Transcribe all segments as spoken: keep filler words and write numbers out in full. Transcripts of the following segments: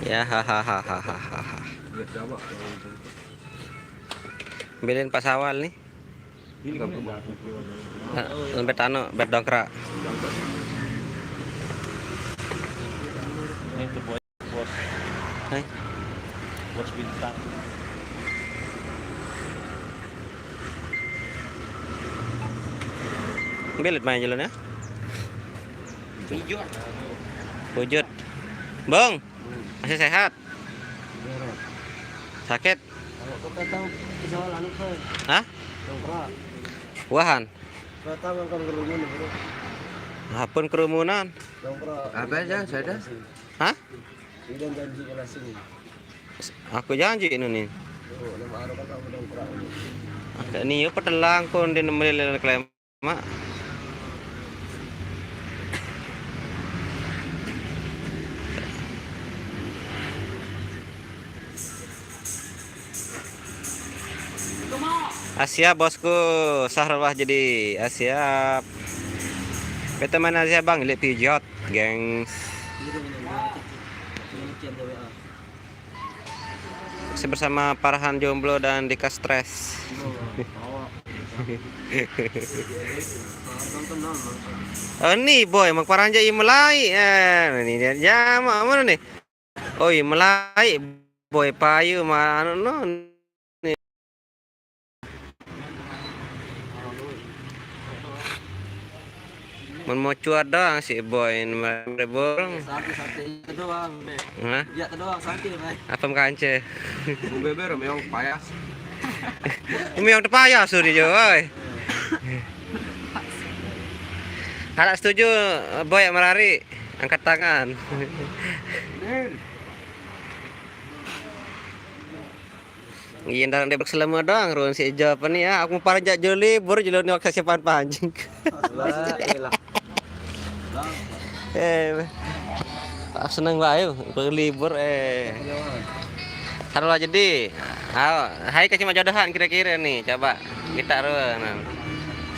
Ya, hahaha. Bilin Pak Sawal nih. Ini kan rumah. Lembet anu, bet dongkrak. Ini tuh bos, bos. Hai. Bos bintang. Belet main jalannya. Hijau. Wujud. Bang, masih sehat? Sakit? Kalau kau tahu ke Jawa lalu ke Hah? Dongkrak. Wahan. Kau tahu kan kerumunan, bro. Apun kerumunan? Dongkrak. Apa aja, saya dah? Hah? Ini janji ke Lasing. Aku janji ini nih. Oh, nama anu kan kamu dongkrak. Ini yo petelang kon di nemen lele klem. Mak. Asia bosku, Sahrul Wahjudi, Asia. Beta main Asia bang, ilik pijot, gengs. Masih bersama Farhan jomblo dan Dika stres. Oh, ini boy, mak paranja imelai. Eh, ini dia jama mana nih? Oh, imelai boy payu ma anu no. Nih. Mun mau cuat doang si boy ini mah borong. Satu satu itu doang, Be. Hah? Ya, itu doang sakit, Be. Apa kance? Bung Beber memang payas. Ini yang terpayas sudah jo, oi. Kalau setuju, boy merari, angkat tangan. Iya, ndarang debek selama doang, ruang si ijo apa nih ya? Aku mau parjak juli, buru juli nih waktu siapan panjing. Lah, iyalah. Eh, aku seneng bae, aku libur eh. Taruh aja di. Ayo, hai kasih mah jodohan kira-kira nih, coba kita ruang.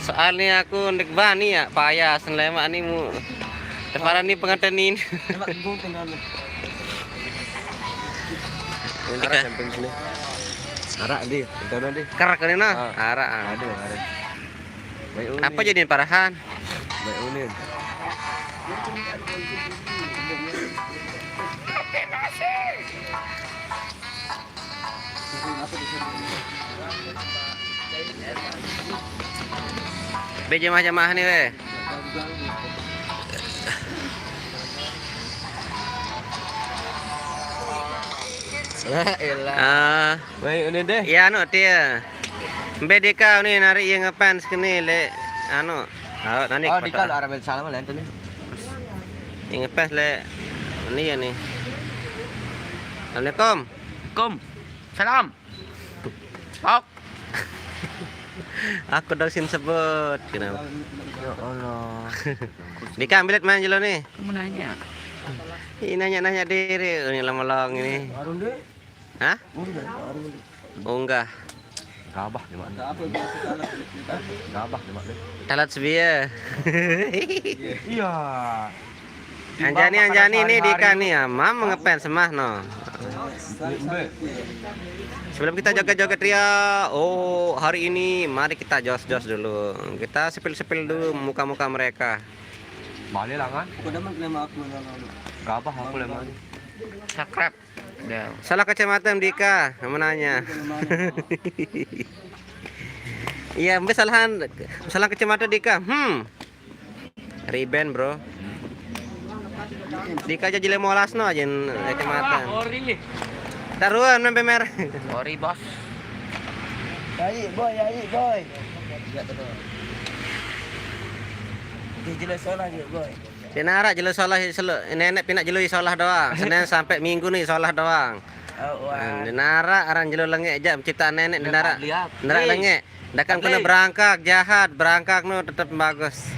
Soalnya aku ndek bani ya, payah sen lemak nih mu. Teparan nih pengantin ini. Coba gunting anu. Ini arah samping sini. Arah di, itu di. Kerak ini nah, arah. Aduh, arah. Baik, apa jadi parahan? Baik, Unin. Be jamaah-jamaah nih weh. Lah, elah. Ah. Baik, ini deh. Ya anu dia. Be Dika nih narik yang ngefans kene le anu. Oh, nanti. Oh, Dika lo arah salam lah itu nih. Yang ngefans le ini ya nih. Assalamualaikum. Kom. Salam. Pok. Aku dong sin sebut kenapa? Ya Allah. Dika ambil main jelo nih. Mau nanya. Ini nanya-nanya diri, ini lama long ini. Hah? Unggah. Gabah di mana? Gabah di mana? Talat sebia. Iya. Anjani, Anjani ini Dika nih ya, mam ngefans semah no. Sebelum kita joget-joget ria, oh hari ini mari kita jos-jos dulu. Kita sepil-sepil dulu muka-muka mereka. Balik lah kan? Gabah aku lemah. Sakrab. Salah kacamata Dika, menanya. Iya, mbe salahan salah kacamata Dika. Hmm. Riben, bro. Dika aja jile molas no aja kacamata. Taruhan mbe mer. Sorry, Bos. Ayo, boy, ayo, boy. Dia jile solah aja, boy. Denara jelo solah selo, nenek pinak jelo solah doang. Senin sampai Minggu nih solah doang. Oh, wah. Denara aran jelo lengek jak ciptaan nenek denara. Denara lengek. Dakam kena berangkak jahat, berangkak no tetap bagus.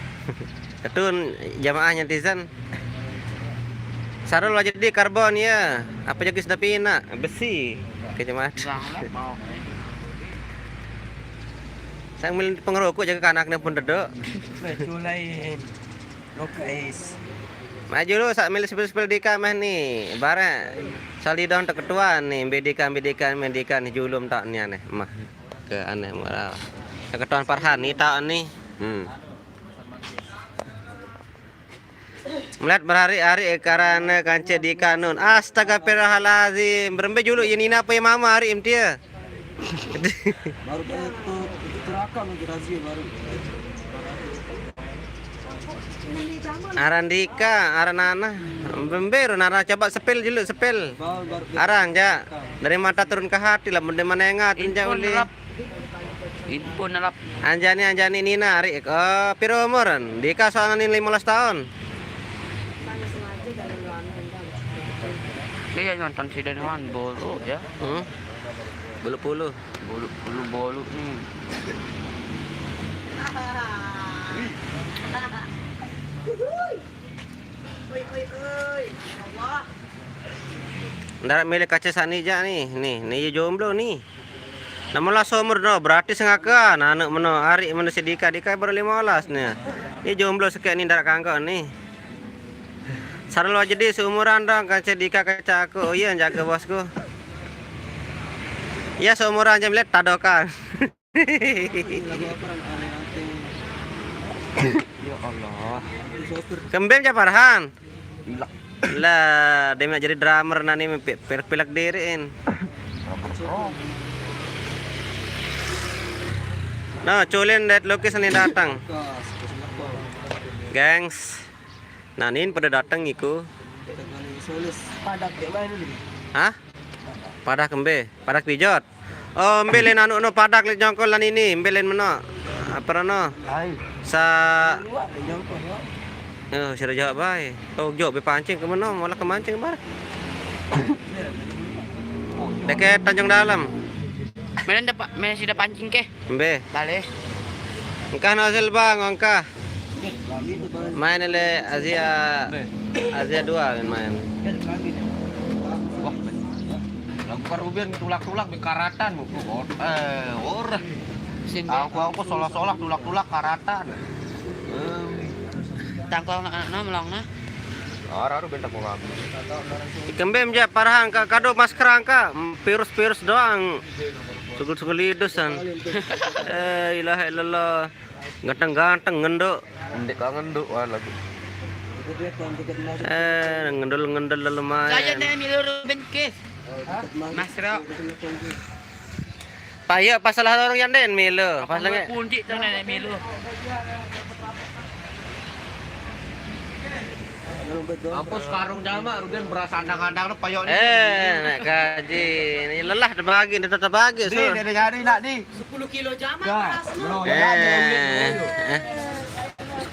Ketun jamaah netizen. Sarul aja di karbon ya. Apa jaga sudah pinak? Besi. Ke jemaah. Sang milih pengerokok jaga kanaknya pun dedok. Betul lain. Oke, is. Maju lu, sak milih sepil-sepil Dika meh ni. Bare. Salido tu ketuan ni, mbe Dika, mbe Dika, mbe Dika ni julum tak ni aneh. Mah. Ke aneh murah. Ketuan Farhan ni tak ni. Hmm. Melihat berhari-hari karena kance Dika nun. Astagfirullahalazim. Berembe juluk ye Nina apa ye mama hari im tie. Baru itu, itu terakam lagi razia baru. Aran Dika, aran Nana. Bembe ro Nana, coba sepil dulu, sepil. Baru, baru. Arang, ja. Dari mata turun ke hati lah, benda mana ingat, ini ja pun uli. Nelap. Ini pun nelap. Anjani, Anjani Nina, ari. Oh, piro umur? Dika soalnya ni lima belas tahun. Dia nonton si Denwan, bolu ya. Hmm. Bolu puluh. Bolu, bolu, bolu ni. Ndak milih kaca sani ja ni. Ni, ni ye jomblo ni. Namun lah seumur no, berarti sengaka, nah, anak meno, ari meno si Dika, Dika baru lima belas ni. Ni jomblo sekek ni, ndak kangkok ni. Sarlo jadi seumuran dong, kaca Dika, kaca aku. Oh iya, jaga bosku. Iya, seumuran aja melihat tadokan. Ya Allah. Kembem ja Farhan. Lah, dia nak jadi drummer nani pi-, pilek-pilek diriin. No, culin det lukis ni datang. Gengs. Nah, nin pada datang iku. Hah? Padah kembe? Padah pijot. Oh, mbe len anu no padak len jongkol lan ini, mbe len meno. Apa no? Sa. Oh, sira jawab bae. Oh, jawab be pancing ke meno, malah ke mancing bar. Deket Tanjung Dalam. Melen dapat, melen sida pancing ke? Mbe. Balik. Engkah no hasil bang, engkah. Main le Azia, Azia dua kan main. Wah, lagu karubian tulak-tulak be karatan, Bu. Eh, ora. Aku, aku solah-solah tulak-tulak karatan. Em. Tangkol anak-anak melong nah. Ora, ora bentak mau ngaku. Ikembem ja parahan ka kado masker angka, virus-virus doang. Sugul-sugul lidusan. Eh, ilaha illallah. Ganteng-ganteng ngenduk. Ndik ka ngenduk wah lagu. Eh, ngendul-ngendul lalu main. Saya teh milu Ruben ke. Mas Ro. Payo pas salah orang yang den milu, pas lagi. Punji tu nenek milu. Aku sekarung jama, Ruben berasa andang-andang lu payok ni. Eh, nak kaji. Ni lelah dia bagi, dia tetap bagi. Ni, dia nyari nak ni. Sepuluh kilo jama. Dah, kerasnya. Belum, eh, eh.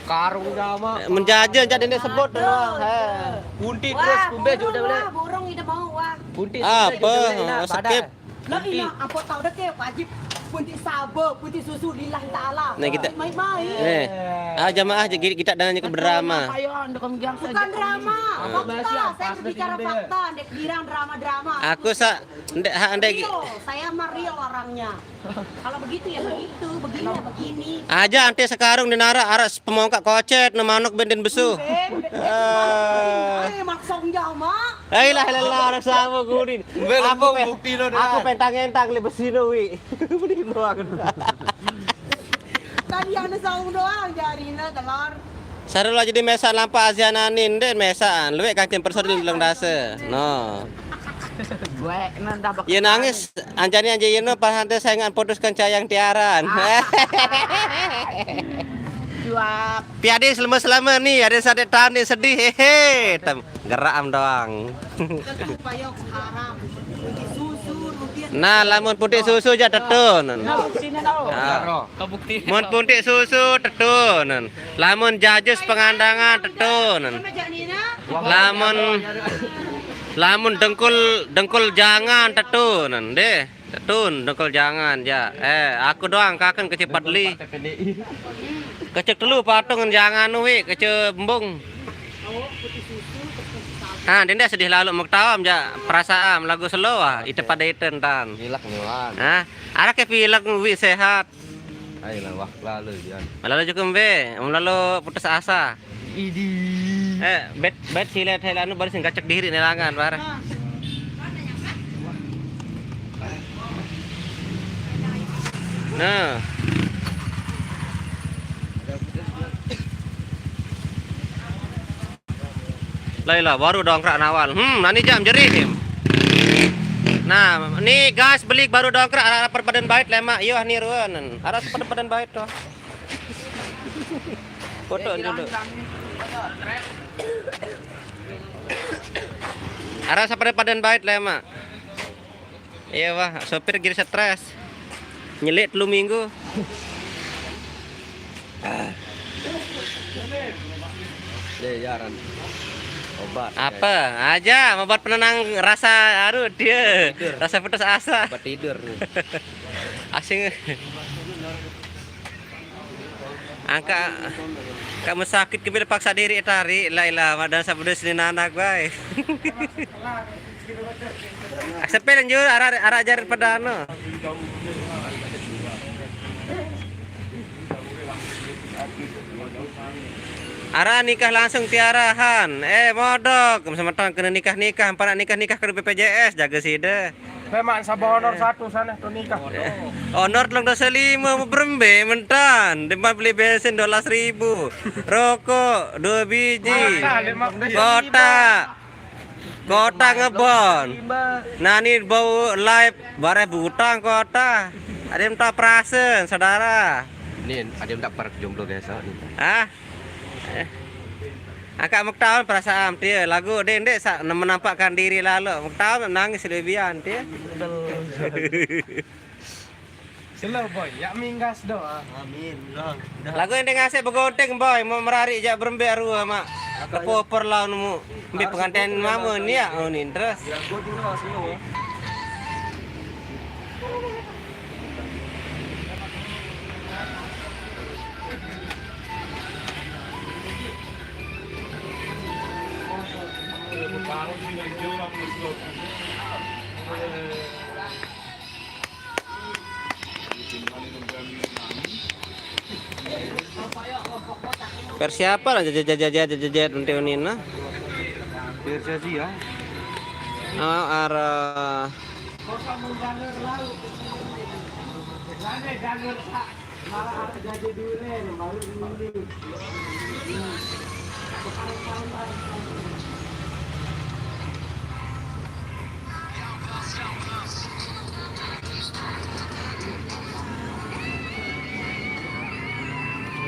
Karung jama. Menjajah jadi ni sebut doang. Eh. Kunti terus, kumbe juga boleh. Wah, burung ida mau, wah. Kunti apa? Oh, skip. Lah ina, ampun tahu deh ke wajib punti sabo, punti susu lillahi taala. Nah, kita mai-mai. Eh. Ah, jamaah je kita dananya ke berdrama. Ayo, anda kami yang bukan drama. Fakta, saya berbicara fakta, ndek girang drama-drama. Aku sa ndek ha ndek. Real, saya mah real orangnya. Kalau begitu ya begitu, begini ya begini. Aja ante sekarung dinara arak pemongkak kocet no manuk benden besu. Eh, langsung jama. Hai lah lah lah orang sama gudin. Aku bukti lo dah. Aku pentang-entang le besi no wi. Mending doang. Tadi ada saung doang jarina telur. Sarula jadi mesak lampa Aziana nin den mesakan luwek kancing personil belum dase. No. Gue nanda bak. Ya nangis anjani anje yeno pas hante saingan putuskan cayang tiaran. Juap. Piadis lemes lama ni, ada sadek tani sedih hehe. Tem gerak am doang. Nah, lamun putik susu ja tetun. Nah, buktinya tahu. Nah. Kebukti. Mun putik susu tetun. Lamun jajus pengandangan tetun. Lamun lamun dengkul dengkul jangan tetun. Deh, tetun dengkul jangan ja. Eh, aku doang kaken kecepat li. Kecek telu patung jangan nuhi kece embung. Ha, dende sedih lalu mektawa ja perasaan lagu slow ah, ite pada ite entan. Pilek ni wan. Ha, arah ke pilek wi sehat. Ayolah wah lalu jan. Lalu cukup be, lalu putus asa. Idi. Eh, bet bet silet helanu baru sing kacek diri nelangan, bar. Nah. Laila baru dongkrak nawal. Hmm, nani jam jerih nih. Nah, nih gas beli baru dongkrak arah perpadan bait lemak. Iyo, nih ruan. Arah perpadan bait tuh. Foto dulu. Arah perpadan bait lemak. Iya, wah, sopir jadi stres. Nyelik telu minggu. Ya, jaran. Obat. Apa? Aja obat penenang rasa aduh dia. Rasa putus asa. Obat tidur. Asing. Angka kamu sakit kemil paksa diri tarik lah ilah madan sabda sini anak bae. Sepil anjur arah arah jalan pedano. Arah nikah langsung tiarahan. Eh modok, semeton kena nikah-nikah, ampara nikah-nikah ke B P J S jaga side. Memang sabah honor satu sana tuh nikah. Honor telung dosa lima mau berembe mentan. Depan beli bensin dua belas ribu. Rokok dua biji. Kota. Kota ngebon. Nah ini bau live bareh butang kota. Ada yang tak perasaan saudara. Ini ada yang tak per jomblo biasa nih. Ah. Eh. Angkat muktawan perasaan dia lagu dia ndak menampakkan diri lalu muktawan nangis lebihan dia. Selo boy, ya minggas doang. Amin, bang. Lagu yang dia ngasih begonteng boy mau merari jak berembe arua mak. Kepoper lawan mu. Ambil pengantin mama ni ya, oh ni terus. Ya, gua dulu selo. Persiapan aja jajet jajet jajet jajet nanti unina. Persiapan ya. Oh, arah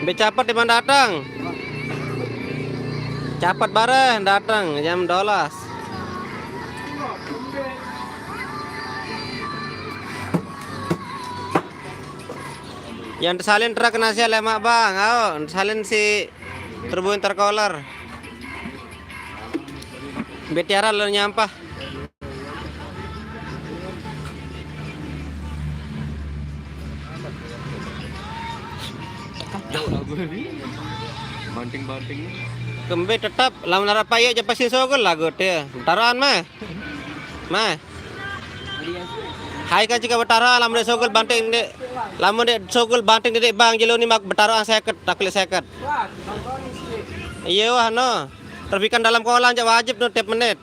Be capet di mana datang? Capet bareng datang jam dua belas. Yang tersalin truk nasi lemak bang, ayo tersalin si turbo intercooler. Betiara lo nyampah. Jauh lagu ni. Banting-banting. Kembe tetap lamun arah payo je pasti sogel lagu dia. Taruhan mah. Mah. Hai kan jika betara lamun dia sogel banting dia. Lamun dia sogel banting dia bang jelo ni mak betara seket taklik seket. Iya wah no. Terbikan dalam kolam je wajib no tiap menit.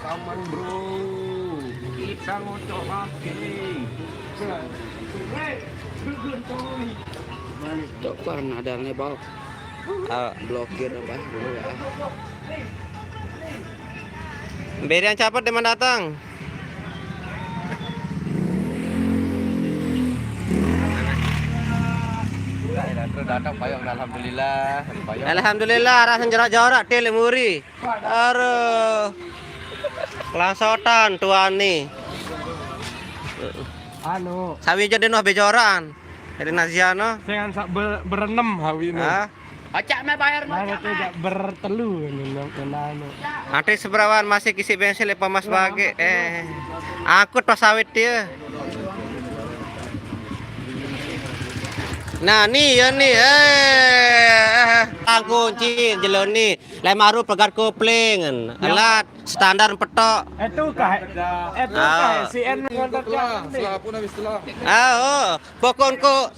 Aman bro. Kita ngocok HP. Cok kan ada nih bau. Ah, Blokir apa dulu ya. Berian capet dia datang. Terus datang payung alhamdulillah. Payung. Alhamdulillah rasa jorak-jorak til muri. Aduh. Kelangsotan tuan ni. Anu, Sawi jadi noh bejoran. Dari Naziano. Saya kan sak ber, berenem hawi ini. Ah, Acak meh bayar Mana tuh gak bertelu ini nang kenano. Nanti seberawan masih kisi bensin lepa mas bagi. Eh, angkut pas sawit dia. Nah, ni ya ni. Eh, tang kunci jelo ni. Lem aru pegat kopling. Alat standar petok. Itu kah? Itu kah Ah. S I N ngontor Setelah, setelah pun habis setelah. Ah, oh. Pokon ko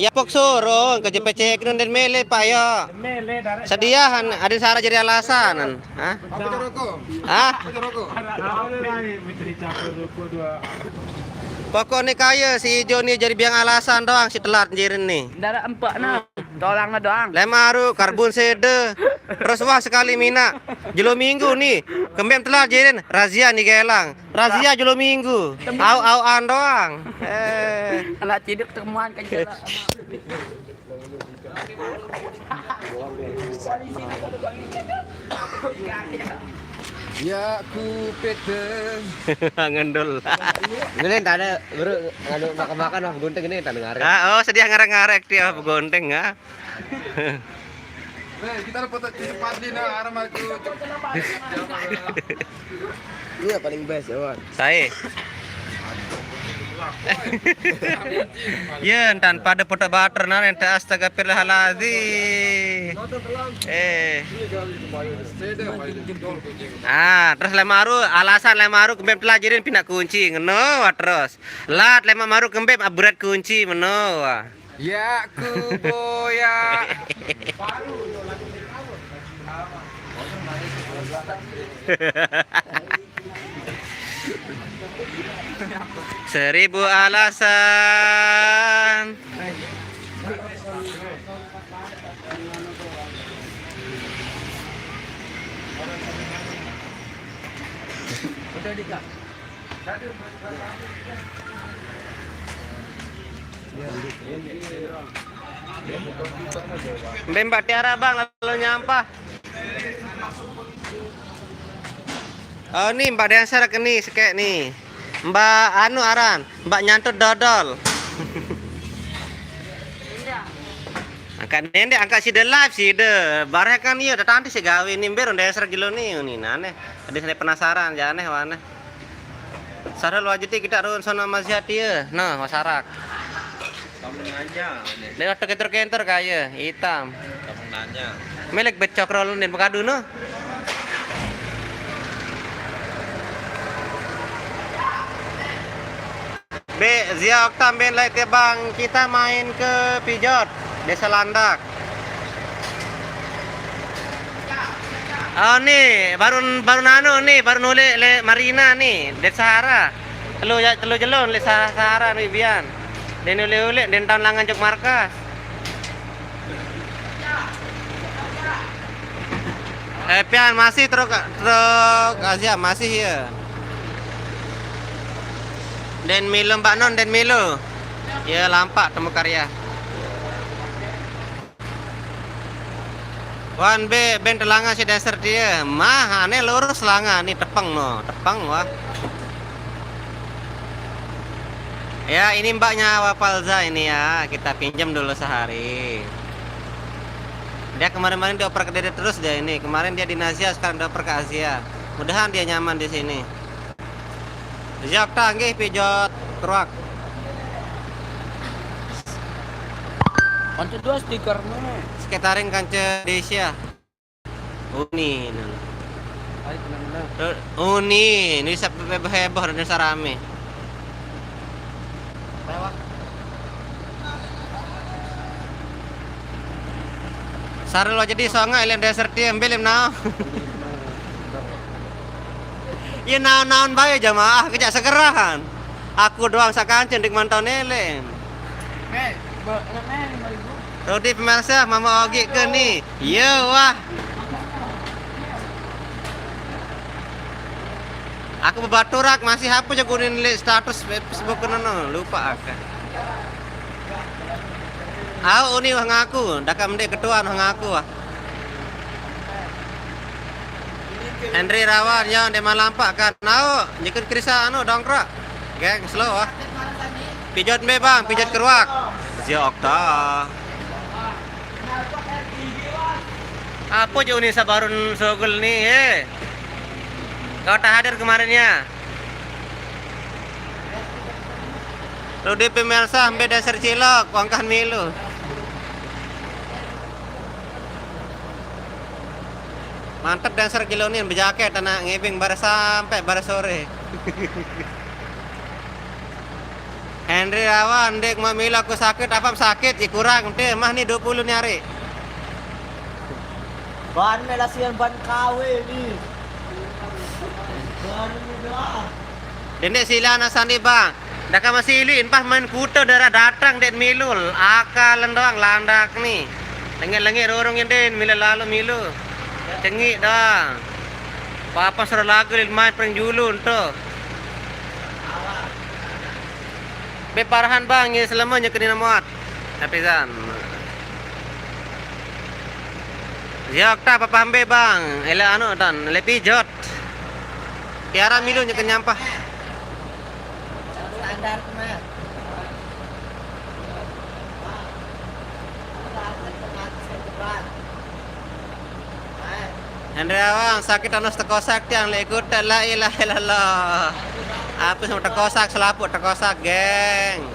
ya pok sorong ke jepecek nun den mele pak ya. Mele darah. Sediahan ada sara jadi alasan. Hah? Apa rokok? Hah? Apa rokok? Pokoknya kaya si Ijo ni jadi biang alasan doang si telat jirin ni. Darah empat nah. Tolong doang. Lem aru karbon sede. Terus wah sekali mina. Jelo minggu ni. Kembem telat jirin. Razia ni gelang. Razia jelo minggu. Au-auan doang. Eh. Anak ciduk temuan ke jela. Ya ku pete. Ngendul. Ini tanda baru nganu makan-makan wah gunting ini tanda ngaret. Ah, oh, sedih ngarek-ngarek dia begonteng ah. Nih, kita dapat cepat di nah arah maju. Iya paling best ya, Wan. Saya. Ya, entan pada putar bater nan ente astagfirullahaladzim. Eh. Ah, terus lemaru alasan lemaru kembem pelajarin pindah kunci ngeno wah terus. Lat lemaru kembem aburat kunci meno wah. Ya ku boya. Seribu alasan. Udah dikak. Mbak Tiara bang lalu nyampah. Oh ni Mbak Dancer ke ni sekek ni. Mbak anu aran, Mbak nyantut dodol. Angkat nende, angkat side live side. Bareh kan iya datang di segawe ni mbir Dancer gilo ni ni nane. Tadi saya penasaran jane wane. Sarul wajiti kita run sono masih hati ya. Nah, masarak. Kamu nanya. Lewat kenter-kenter kaya hitam. Kamu nanya. Melek becok rolun den pekadu no. Be, Zia Okta ben lai te bang kita main ke Pijot, Desa Landak. Oh ni, baru baru nanu ni, baru nulek le Marina ni, Desa Sahara. Telu ya telu jelon le Sahara ni bian. Den ulek-ulek den taun langan jok markas. Eh pian masih truk truk Asia masih ya. Den Milo Mbak Non den Milo. Ya lampak temu karya. Wan be ben telanga si dasar dia. Mah ane lurus langa ni tepeng no, tepeng wah. Ya ini mbaknya Wapalza ini ya, kita pinjam dulu sehari. Dia kemarin-kemarin dioper ke Dede terus dia ini. Kemarin dia di Nazia, sekarang dioper ke Asia. Mudahan dia nyaman di sini. Siap tanggih pijot keruak. Kanca dua stiker mana? Sekitaring kanca Desia. Uni. Ayo tenang dulu. Uni, ini sampai heboh dan sarame. Lewat. Sarel aja di songa ilen desert dia ambil im nao. Iya naon-naon bae jamaah kejak segerahan. Aku doang sakancen dik mantau nelem. Rodi pemirsa mama ogi ke nih. Iya wah. Aku bebaturak masih apa jago nulis status Facebook kena no lupa aku. Au uni wah ngaku, dakam dek ketuan wah ngaku wah. Henry Rawan ya dia malampak kan. Au, nyikut kerisa anu dongkrak. Geng slow wah. Pijot mbe bang, pijot keruak. Zia Okta. Apa je uni sabarun sogel ni eh. Kau tak hadir kemarin ya. Lu di pemirsa, mbe dancer cilok, wangkahan milu. Mantep dancer cilok ni, bejaket anak ngebeng bare sampe bare sore. Henry Rawan, dek mau milu aku sakit, apa sakit? Ya kurang, deh, mah ni dua puluh ni hari. Ban me lasian ban kawe ni. Baru ni doang. Dendek sila na sandi, Bang. Dah ka masih ilu, impah main kuta darah datang dek milu. Akal doang landak ni. Lengit-lengit rorong yang den, mila lalu milu. Cengik dah. Papa suruh lagu lil main pering julun tu. Be parahan, Bang, ye selama nya kena muat. Tapi Zan. Yok ta papa ambe, Bang. Ele anu tan, ele pijot. Tiara milu nya kena nyampah. Standar kena. Hendriawan, sakit anu tekosak tiang lek ikut, la ilaha illallah. Apa semua tekosak, selaput tekosak, geng.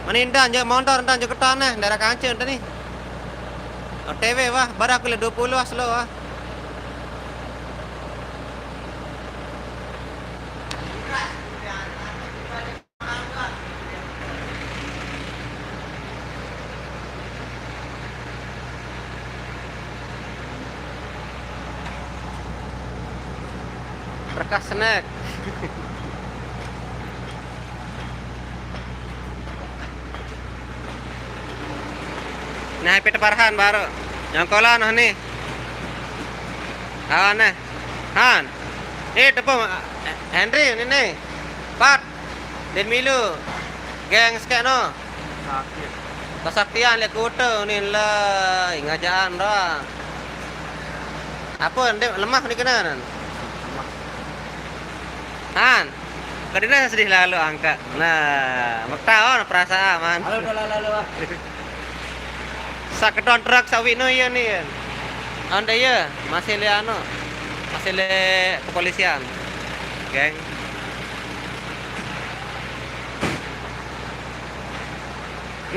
Mani ndan je mondor, ndan je ketan eh, daerah kancil tadi. O T W wah, baru aku lek dua puluh wah, slow wah. Berkas snack. Nah, pete parhan baru. Nyongkolan oh ni. Awan eh. Han. Eh, tepung. Henry, ni, ni. Pat. Den milu. Geng sekek no. Sakit. Kesaktian lek kuta ni lah. Ngajaan dah. Apa, ndek lemah ni kena nan? Han. Kadina sedih lalu angkat. Nah, mektaon perasaan, man. Halo, udah lalu, ah. Saketon truk sawit no iya ni. Anda iya, masih le anu, masih le kepolisian. Geng.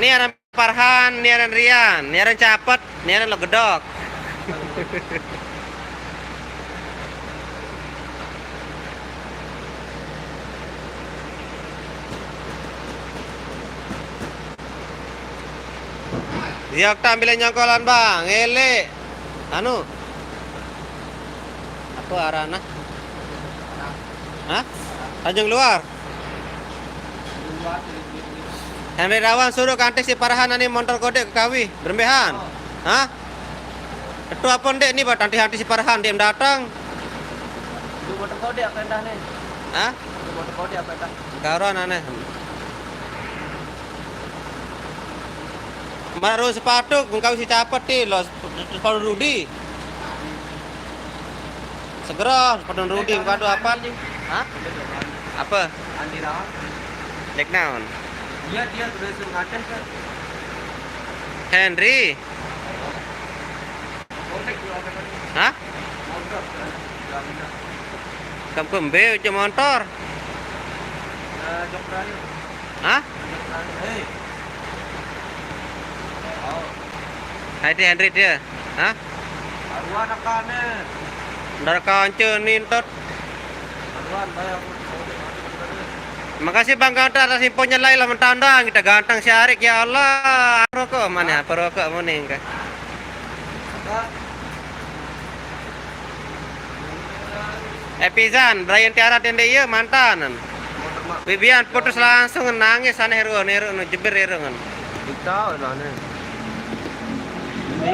Ni aran Parhan, ni aran Rian, ni aran Capet, ni aran Legedok. Dia tak ambil nyongkolan, Bang. Elek. Anu. Apa arana? Hah? Tanjung Luar. Henry Rawan suruh kantis si Parhan ani montor kodek ke kawi. Berembehan. Hah? Itu apa ndek ni, buat tanti-tanti si Parhan dia datang. Itu motor kodek apa dah ni? Hah? Itu motor kodek apa dah? Karuan aneh. Baru sepatu, engkau si Capet ti, lo sepatu Rudi. Segera, sepatu Rudi, engkau ada apa? Hah? Apa? Andi Rawan. Dek naon? Iya, dia sudah suruh ngaten ke? Henry. Hah? Kamu kembe uji motor? Hah? Hai, dia Henry dia. Hah? Aruan apa nih? Ndar kanca nintot. Aruan, bayar. Makasih Bang Ganteng atas infonya, lai lah mentandang kita ganteng si Arik, ya Allah. Rokok mana? Apa rokok mana engkau? Eh, Pizan, Brian Tiara tende iya mantan. Bibian putus langsung nangis aneh ru, niru nu jebir iru ngan. Kita lah nih. Ini.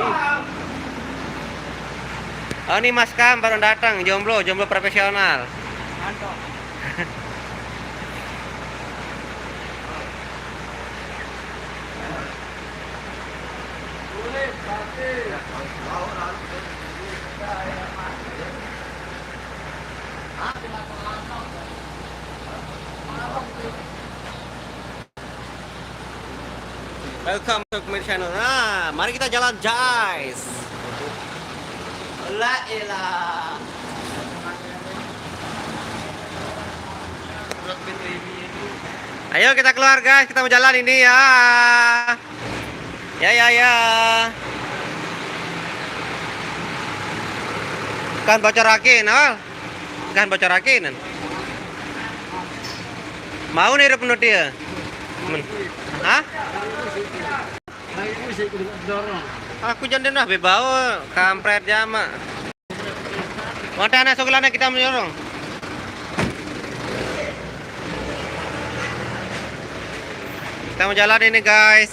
Oh, ini Mas Kam baru datang, jomblo, jomblo profesional. Mantap. Welcome to my channel. Nah, mari kita jalan, guys. La ilah. Ayo kita keluar guys, kita mau jalan ini ya. Ya ya ya. Kan bocor lagi, Nol. Kan bocor lagi, Nen. Mau nih penuh dia. Men. Hah? Aku jangan dah bebau, kampret jama. Mau tanah segelana kita mendorong. Kita mau jalan ini guys.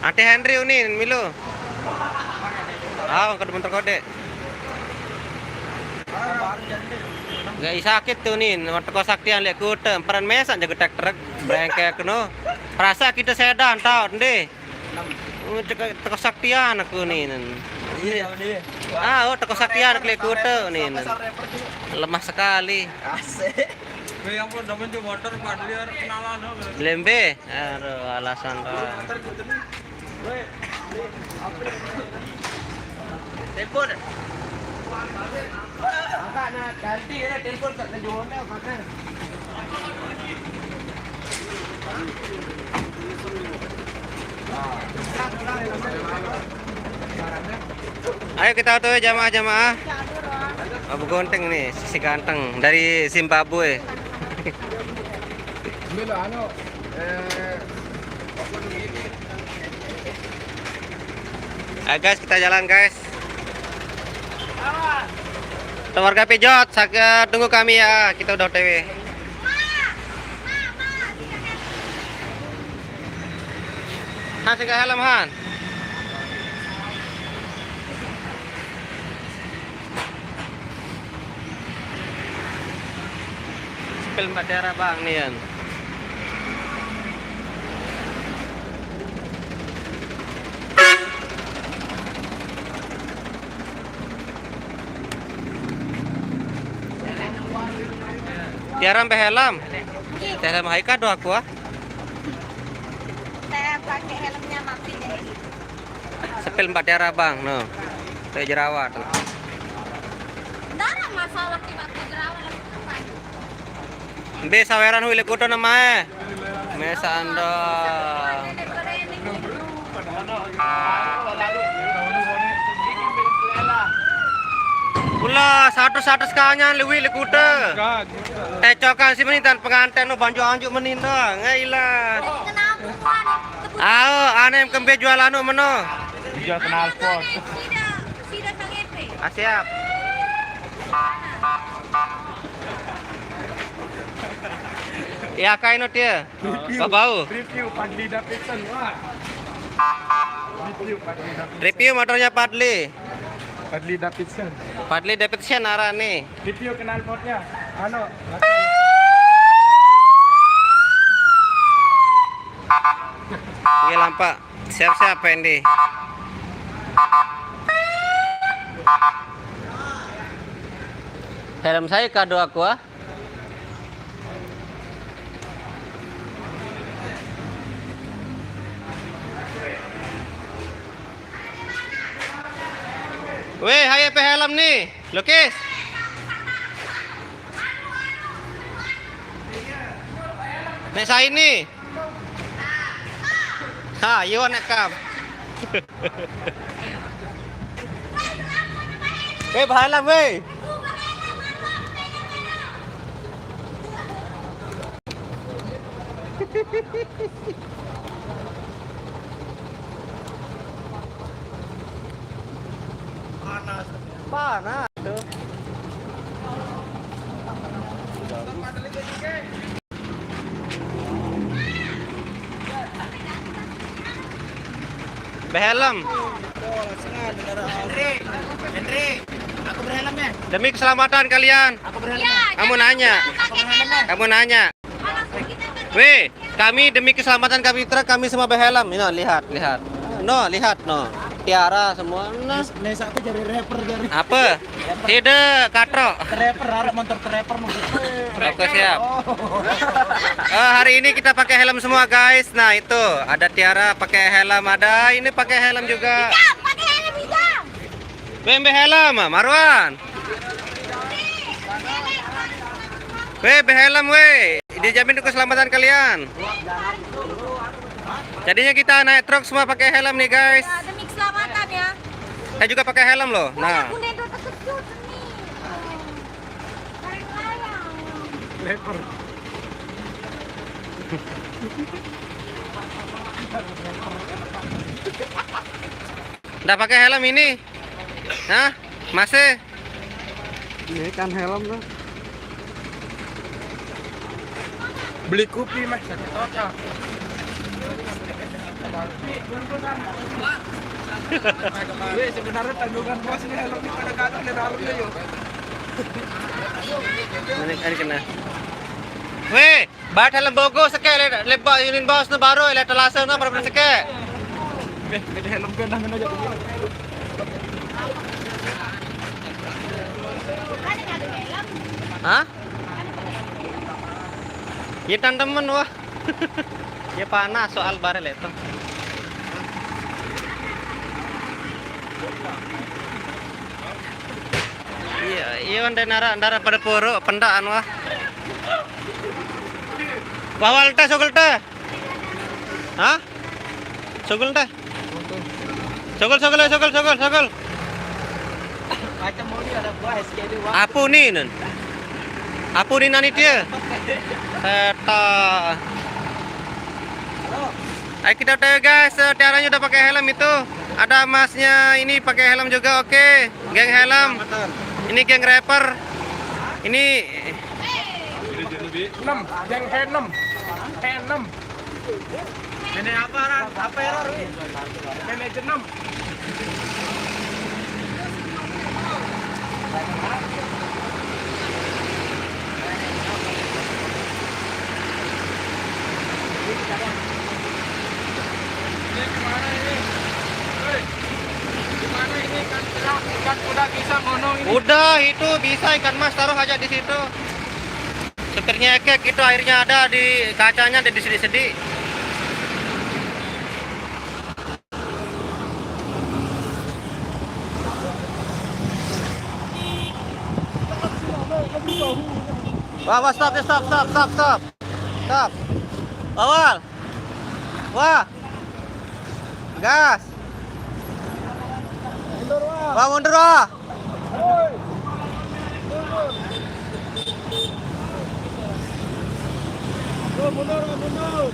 Ante Henry unin milu. Ah, angkat motor kode. Gak sakit tuh nih, motor kesaktian lihat kute, peran mesan jago truk truk, brengkek no. Perasa kita sedan tau deh. Teko saktian aku nih. Iya, iya. Ah, oh, teko saktian klik kute nih. Lemah sekali. Asik. Gue yang pun demen tuh motor, Pak, dia kenalan, no. Lembe. Aduh, alasan doang. Telepon. Angkat nak ganti ya, telepon kat Tanjung Honda, angkat. Ayo kita tuh jamaah-jamaah. Abu Gonteng nih, si ganteng dari Zimbabwe. Ambil anu, eh, Ayo guys, kita jalan guys. Keluarga Pijot, saka tunggu kami ya, kita udah O T W. Han, saka helm Han. Sepil empat daerah bang nian. Tiara ampe helm. Helm Haika do aku ah. Saya pakai helmnya Mapi deh. Sepil empat daerah bang, no. Kayak jerawat. Nggak ada masalah tiba-tiba jerawat lagi. Mbe saweran hui lekuto namae. Mesa ando. Ula satu satu sekanyan lewi lekuto. Tecokan si menitan pengantin no banjo anjuk meninda. Ngailah. Ao, anem kembe jualan no meno. Jual knalpot. Ah, siap. Ya, kain dia. Babau. Review Padli Davidson. Wah. Review Padli Davidson. Review motornya Padli. Padli Davidson. Padli Davidson arah nih. Review knalpotnya. Anu. Iya lampak. Siap-siap Pendi. Helm saya kado aku ah. Weh, hai pe helm nih, Lukis. Nek saya ini. Ha, yo nek kam. Weh, bahalam weh. Panas. Panas tuh. Behelm. Henry, Henry, aku berhelm ya. Demi keselamatan kalian. Aku berhelm ya. Kamu nanya. Aku berhelm ya. Kamu nanya. Weh, kami demi keselamatan kami truk, kami semua behelm. No, lihat, lihat. No, lihat no. Tiara semua. Nah. Nes aku jadi rapper jadi. Apa? Tidak, katro. Trapper, ada motor trapper mau. Oke, siap. Oh. Eh, hari ini kita pakai helm semua guys. Nah, itu ada Tiara pakai helm, ada ini pakai helm juga. Hijau, pakai helm hijau. Bembe helm, Marwan. Weh, berhelm weh. Dijamin keselamatan kalian. Jadinya kita naik truk semua pakai helm nih, guys. Ya, demi keselamatan ya. Saya juga pakai helm loh. Nah. Aku nendok terkejut nih. Layang-layang. Nggak pakai helm ini? Hah? Masih? Ini kan helm tuh. Beli kopi mah satu total. Weh, sebenarnya tanggungan bos ini helm kita kagak ada dalamnya yuk. Ini, ini kena. Weh, bat helm bogo seke le, le ba-, ini bos nu baru le telasa nu pada seke. Beh, beda helm ke dah aja. Hah? Ya tantemen wah. Ya panas soal bare le tuh. Iya, iya, ndara, ndara pada poro, pendaan wah. Wawal teh, sogol teh. Hah? Sogol teh. Sogol, sogol, sogol, sogol, sogol. Macam mau dia ada buah, S K D, wah. Apa nih, Nun? Apa nih nani dia? Setan. Ayo kita O T W guys, eh, Tiaranya udah pakai helm itu. Ada masnya ini pakai helm juga, oke. Geng helm. Ini geng rapper. Ini enam, geng enam. Enam. Ini apa, Ran? Apa error, Wi? Ini enam. Udah, itu bisa ikan mas, taruh aja di situ. Supirnya ekek itu, airnya ada di kacanya, ada di sedi-sedi. Wah, wah, stop, stop, stop, stop, stop. Stop. Awal. Wah. Gas. Wah, mundur, wah. Mundur, mundur.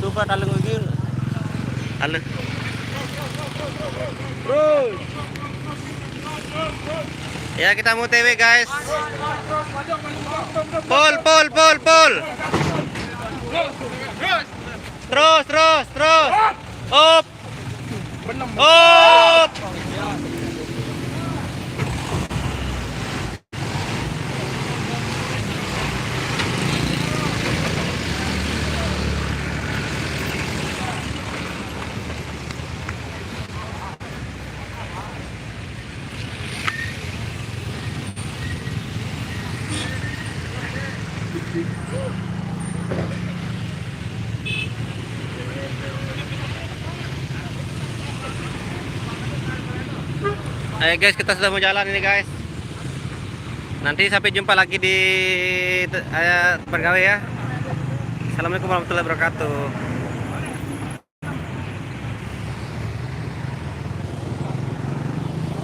Coba taleng lagi. Taleng. Terus. Ya, kita mau T W, guys. Pol, pol, pol, pol. Terus, terus, terus. Up. Up. Ayo guys, kita sudah mau jalan ini guys. Nanti sampai jumpa lagi di te-, eh, tempat gawe ya. Assalamualaikum warahmatullahi wabarakatuh.